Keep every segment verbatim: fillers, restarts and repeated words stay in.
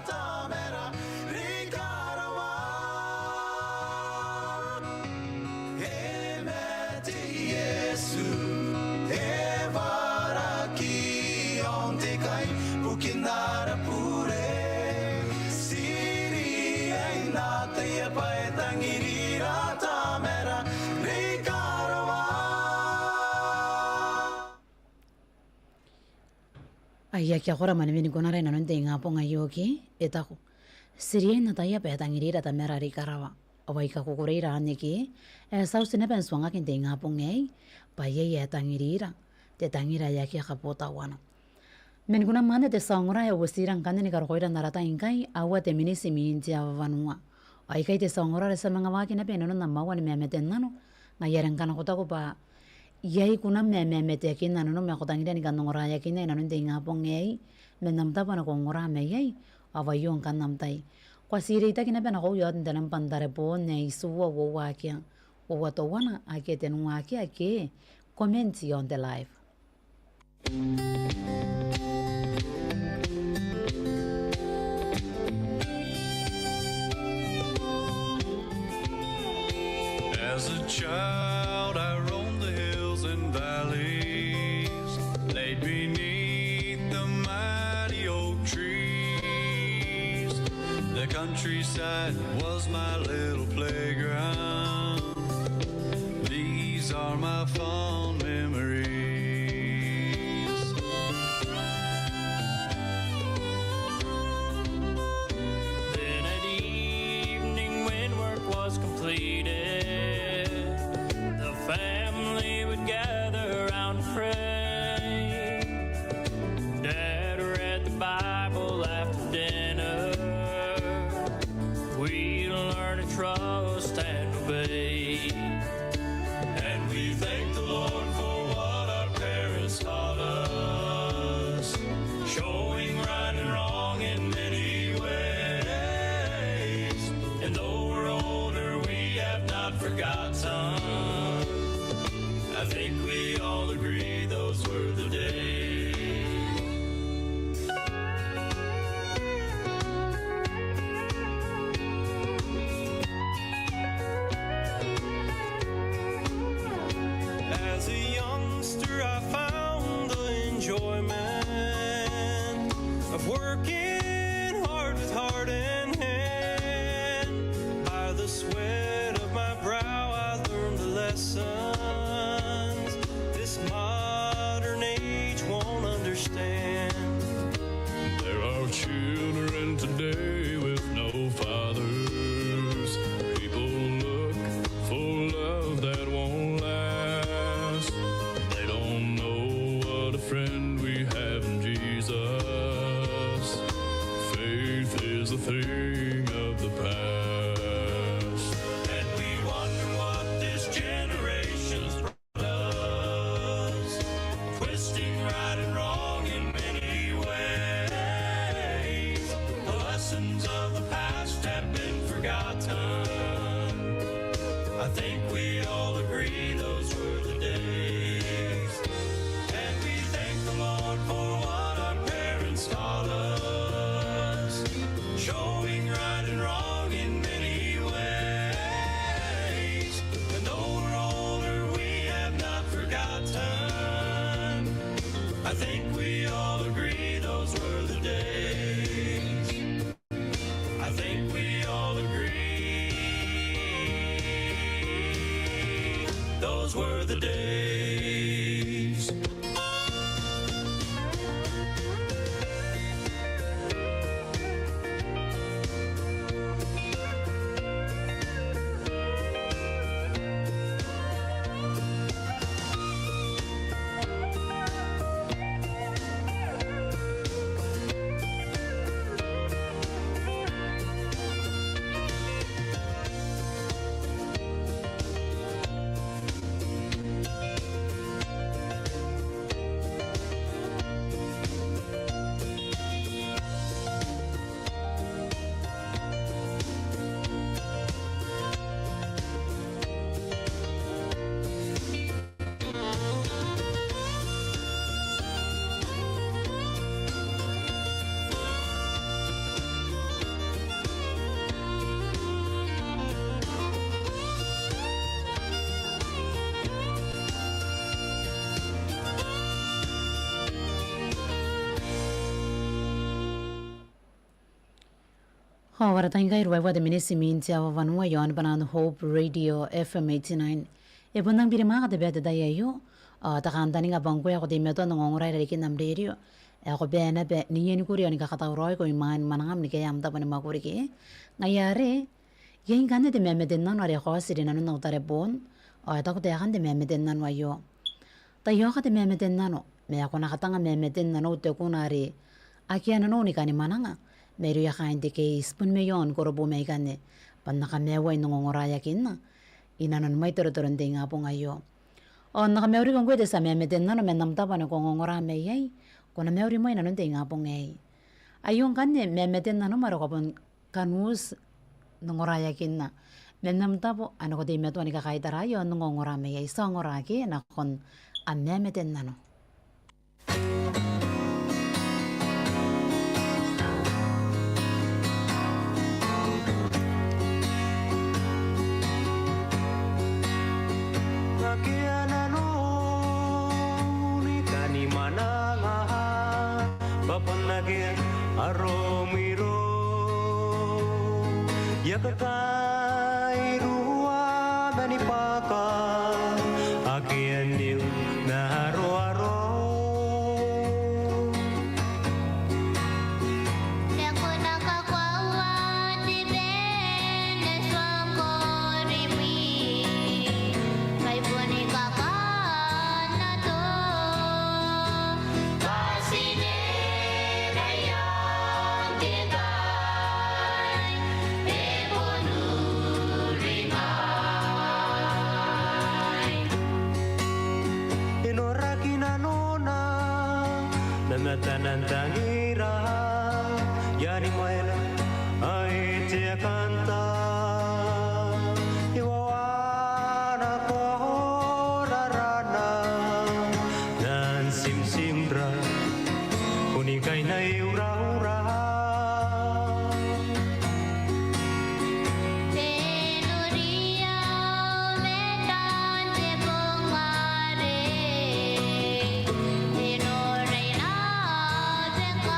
Tamara ni karawa. E mate Iesu, e waraki aon te kai, bukin ara bure. Ti riai n ataia bwa e tangirira Tamara ni karawa. Ai akea korakora mwanewen kunara inanon te ingabong aio ke, e taku: Ti riai n ataia bwa e tangirira Tamara ni karawa. Ao aika kukurei raoi ke, e a tia naba n tuangaki n te ingabong aei bwa iai ae tangirira, te tangira ae akea kabotauana. Man kunam anne te tia ongora ae uotira ngkanne ni karokoira n ara tai ngkai, aua te miniti imwin te aoa wanua. Ao ikai te tia ongora are ti a manga waaki naba inanon am aua ni mamate n nano. Ngaia are ngkana ko taku bwa iai kunam ae mamateakinna nanom ae ko tangiria ni kan ongoraeakinna inanon te ingabong aei, man am tabo ane ko ongora mai iai, ao aio ngkanne am tai. Ko a tia n reitaki naba nakoiu iaon te nambwa n tareboon ae itiua uoua akea, uoua teuana akea tenua akea ke comment iaon te live. As a child, I roamed the hills and valleys, played beneath the mighty oak trees. The countryside was my little playground. These are my fond memories. Then at evening, when work was completed, the family would gather round to pray. Dad read the Bible after dinner. We learn to trust and obey. And we thank the Lord for what our parents taught us, showing right and wrong in many ways. And though we're older, we have not forgotten. I think we all agree those were the days. As a youngster, I found the enjoyment of working hard with heart and hand. By the sweat of my brow, I learned the lessons this modern age won't understand. There are children today with no fathers. People look for love that won't last. They don't know what a friend we have in Jesus. Faith is a thing of the past. And we wonder what this generation's us, twisting right and wrong in many ways. The lessons of the past have been forgotten. I think we all agree those were the days. And we thank the Lord for what our parents taught us, showing right and wrong in many ways. And though we're older, we have not forgotten. I think we all agree those were the days. I think we all agree those were the days. Ao ara tai ngkai ruaiwa te miniti imwin te aoa wanua iaon bwanaan Hope Radio F M eighty-nine. E bon rang birimwaaka te bwai n te tai aio, ao te kantaninga bwa ngkoe ae ko teimatoa n ongongora i rarikin am rerio, ae ko bane naba n iango ni kuri ao ni kakatauraoi ko imwain mwanangam ni kaea am tabo ni mwakuri ke. Ngaia are, iai ngkanne te mamate n nano are e kaoti rinanon au tareboon, ao e taku taekan te mamate n nano aio. Tai oka te mamate n nano, ma ko na katanga mamaten nanou te kuna are akea nanou ni kani mwananga mairouia kaain te keiti bon mai aon Koroboom aikanne, bwa N na kamaiuai n ongongoraeakinna inanon mwaiteroteron te ingabong aio. Ao N na kamauriko ngkoe te tia mamate n nano man am tabo ane ko ongongora mai iai, ko na mauri moa inanon te ingabong aei. Aio ngkanne mamate n nanom are ko a bon kan uti n ongoraeakinna man am tabo ane ko teimatoa ni kakaitaraia ao n ongongora mai iai. Ti a ongora ake nakon am mamate n nano. Akea nanou ni kani mwananga, bwa bon akea arom irou. I a kakairua mani bwaka, akea niu n aroaro. E kona kakoaua te bwai n te tuangko rimwi, bwa I boni kakanato. Bwa ti nera iaon te tai, e bon uri ngai. E noraki nanona, ma matana n tangira, i aani mwaina ae te akanta. E wawa nako rarana, n aan timtimra, uningai n ae uraura. E nori au matan te bong are, e nori naba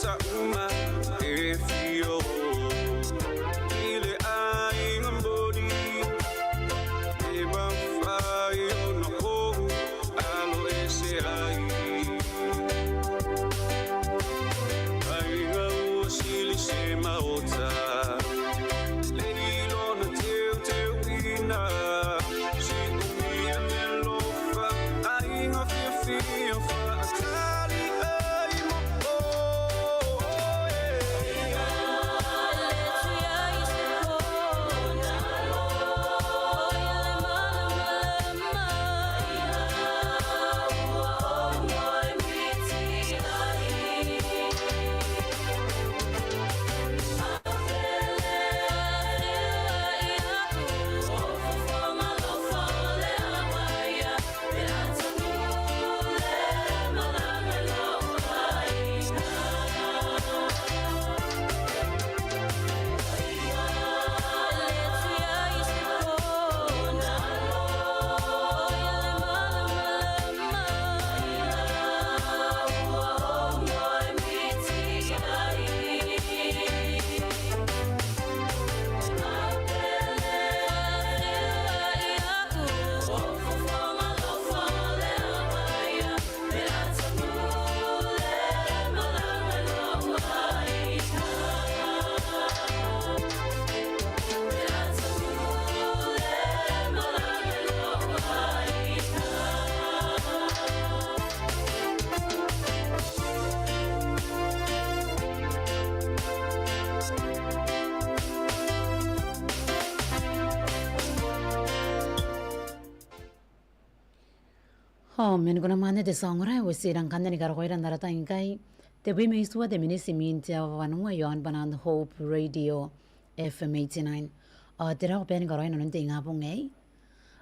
Tauma e fio ile ainga boni e mafai ona kou alo e se ai. Ainga uo sili se maota leilona teuteuina. Ao man ko na manga te tia ongora, e uoti rang kanne ni karokoira n ara tai ngkai. Tebwi ma itiua te miniti imwin te aoa wanua iaon bwanaan Hope Radio F M eighty-nine. Ao tera ae ko bane ni karaoia inanon te ingabong aei?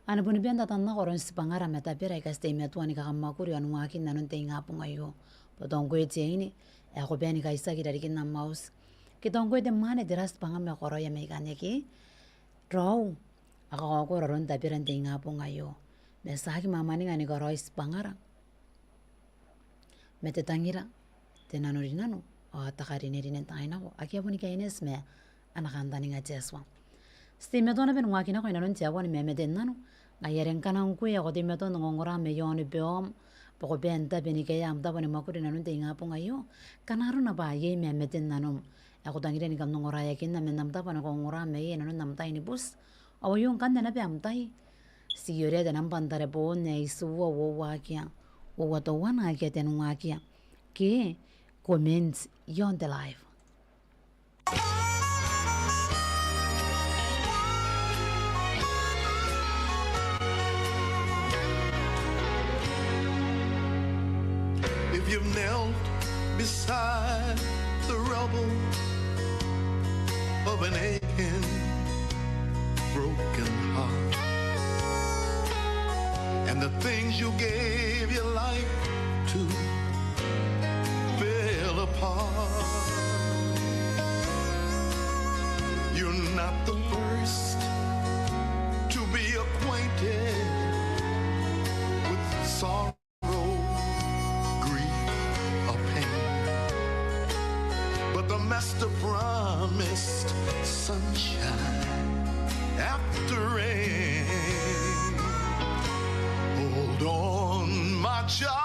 Ana bon bane n tatannako aron tibwangara ma tabera aika ti teimatoa ni kakamwakuri ao n waaki inanon te ingabong aio. Bwa tao ngkoe te aine ae ko bane ni kaitiaki i rarikin am auti, ke tao ngkoe te mwaane, tera tibwangam ae ko karaoia mai ikanne ke? Raou a kakaokoro aron tabera n te ingabong aio, ma ti a aki mwamwaninga ni karaoi tibwangara ma te tangira, te nanorinano ao te karinerine n taai nako. Akea boni kaineti ma ana kantaninga te Atua. Ti teimatoa naba ni waakinako inanon te aoa ni mamate n nano. Ngaia are ngkana ngkoe ae ko teimatoa n ongongora mai aon beom bwa ko bane n tabe ni kaea am tabo ni mwakuri inanon te ingabong aio, ngkana arona bwa iai mamate n nanom ae ko tangiria ni kan ongoraeakinna man am tabo ane ko ongora maiai inanon am tai ni buti, ao aio ngkanne naba am tai. Ti orea te nambwa n tareboon ae itiua uoua akea uoua teuana akea tenua akea, ke comment iaon te live. If you've knelt beside the rubble of an aching, broken heart, and the things you gave your life to fell apart, you're not the first to be acquainted with sorrow, grief, or pain. But the Master promised sunshine after rain. Hold on, my child.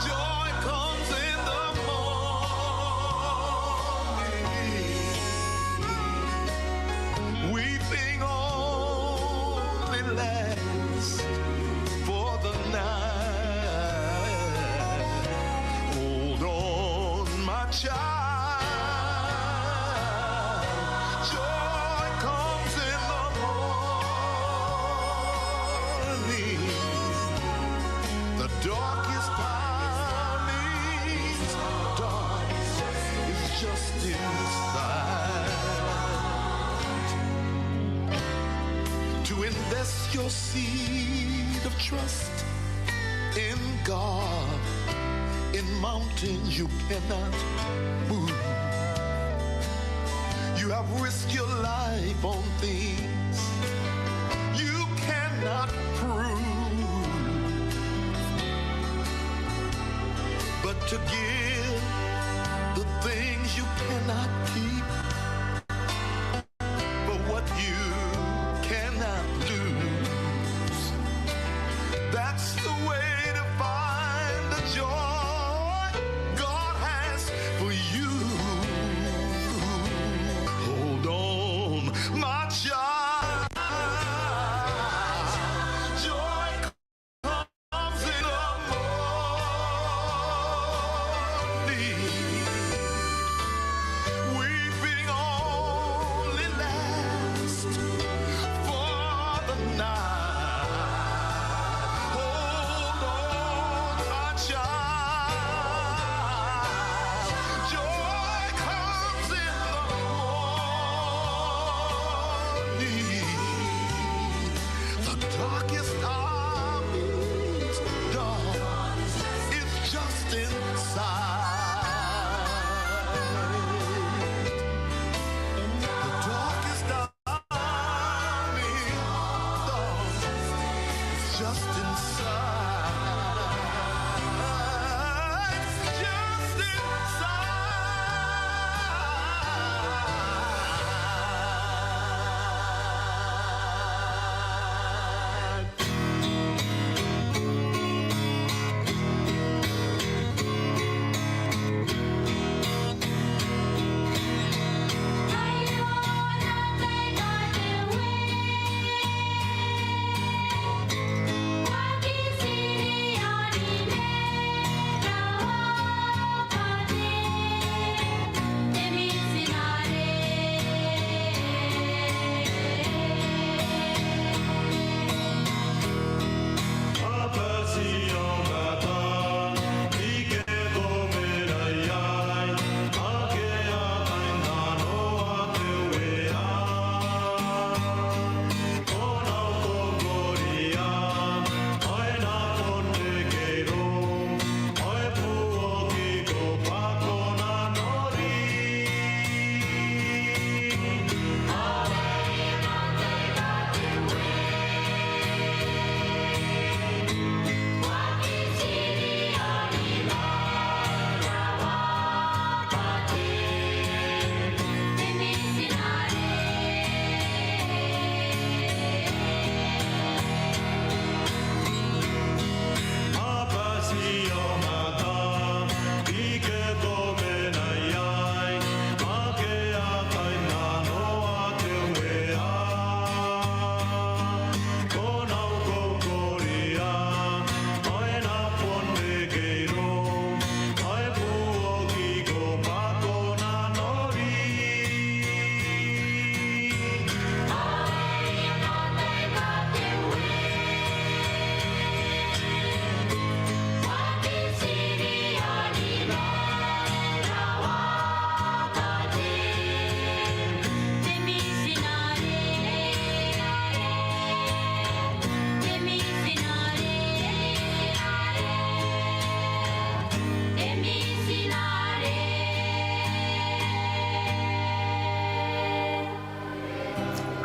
Joy comes in the morning. Weeping only lasts for the night. Hold on, my child. Joy comes in the morning. The darkest time is dark is just inside. To invest your seed of trust in God, in mountains you cannot move. You have risked your life on things you cannot prove. Forgive the things you cannot keep, for what you cannot lose. That's the way to find the joy God has for you. Hold on, my child. Joy comes in the morning. Weeping only lasts for the night. Hold on, my child. Joy comes in the morning. The darkest of these dawn is just in sight. The darkest of these dawn is just in sight. Just in sight.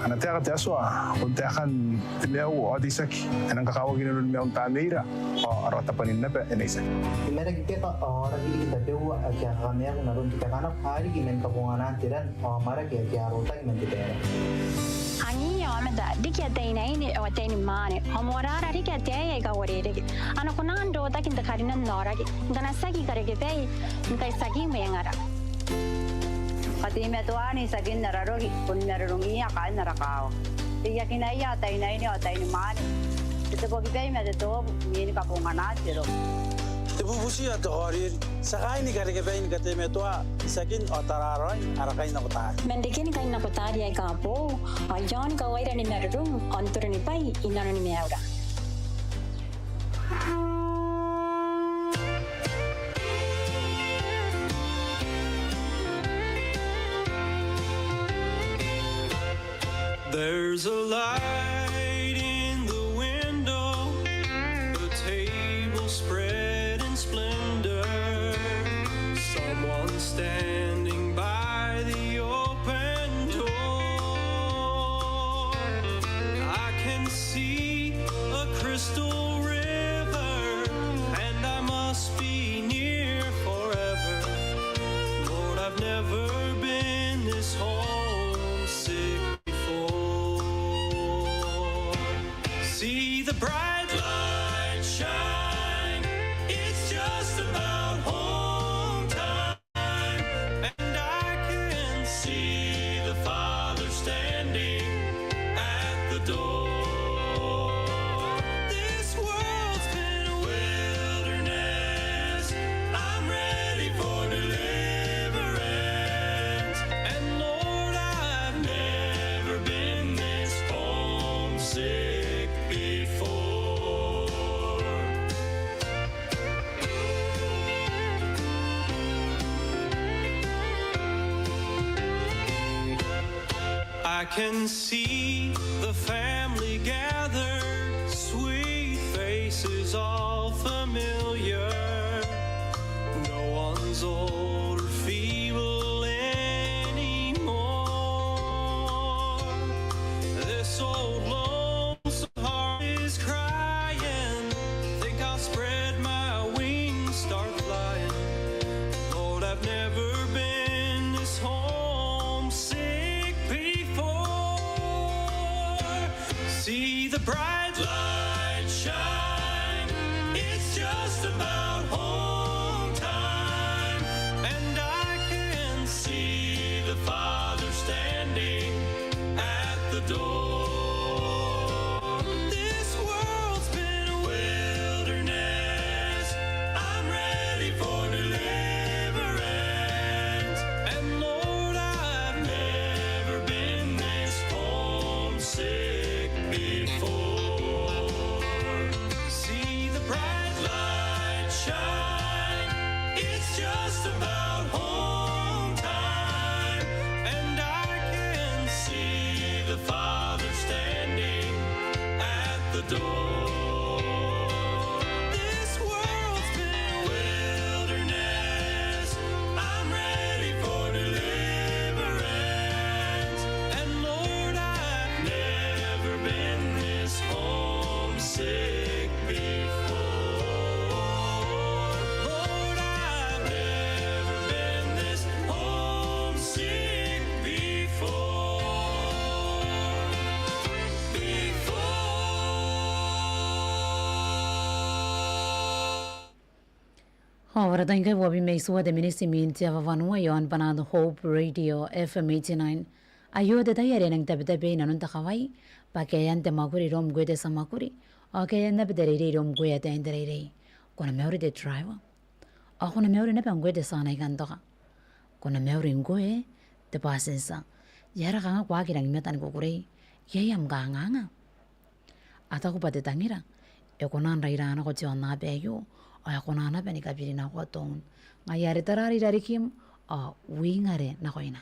Ana taeka te Atua, bon taekan te maiu ao te itiaki, e nang kakawaki inanon maiun Tamneira, ao ara tabwanin naba e na itiaki. E maraki Beka ao aoraki riki tabeua ake a kakamaaku n aron te taeka nako, a riki man kabonganaan te ran ao amwarake ake a rotaki man te baere. Angiia aomata riki ataeinaine ao ataeinimwaane, ao moarara riki ataei aika uarereke, a na kona n rotaki n te karinan aoraki ngkana tiaki karekebai ni kaitiaki mwengara. Kateimatoaan itiakin ara roki, bon marurungiia kaain ara kaawa. Reiakinaia ataeinaine ao ataeinimwaane, te tebokibai ma te toobu, imwin kabonganaan te roki. Te bubuti ao te kaoriri, tia kaai ni karekebai ni kateimatoa itiakin ao tararuain ara kainnakotaari. Man reken kainnakotaari aika boou, ao i aon kawaira ni marurung ao n toronibwai inanoni maiura. There's a light in the window, a table spread in splendor, someone standing by the open door. I can see a crystal river, and I must be near the bright light shine. It's just about home time, and I can see the Father standing at the door. This world's been a wilderness. I'm ready for deliverance. And Lord, I've never been this homesick before. I can see the family gathered, sweet faces all familiar. No one's old or feeble anymore. This old lonesome heart is crying. Think I'll spread my wings, start flying. Lord, I've never been this homesick before. See the bright light shine. It's just about home time, and I can see the Father standing at the door. This world's been a wilderness. I'm ready for deliverance. And Lord, I've never been this homesick before. See the bright light shine. It's just about home time, and I can see the Father standing at the door. This world's been a wilderness. I'm ready for deliverance. And Lord, I've never been this homesick before. Lord, I've never been this homesick before. Before. Ao ara tai ngkai uabwi ma itiua te miniti imwin te aoa wanua iaon Bwanan Hope Radio F M eighty-nine. Aio te tai are e nang tabetabe inanon te kawai bwa kaean te mwakuri iroum ngkoe te tia mwakuri, ao kaean naba te reirei iroum ngkoe ataein te reirei. Ko na mauri te driver. Ao ko na mauri naba ngkoe te tia ana ikantoka. Ko na mauri ngkoe te passenger. E aera kanga ko aki rangi mata ni kukurei? Iai am kanganga? A taku bwa te tangira e kona n raira nako te aonnaba aio, ao e kona naba ni kabiri nako town. Ngaia are tara are i rarikim, ao wingare nakoina.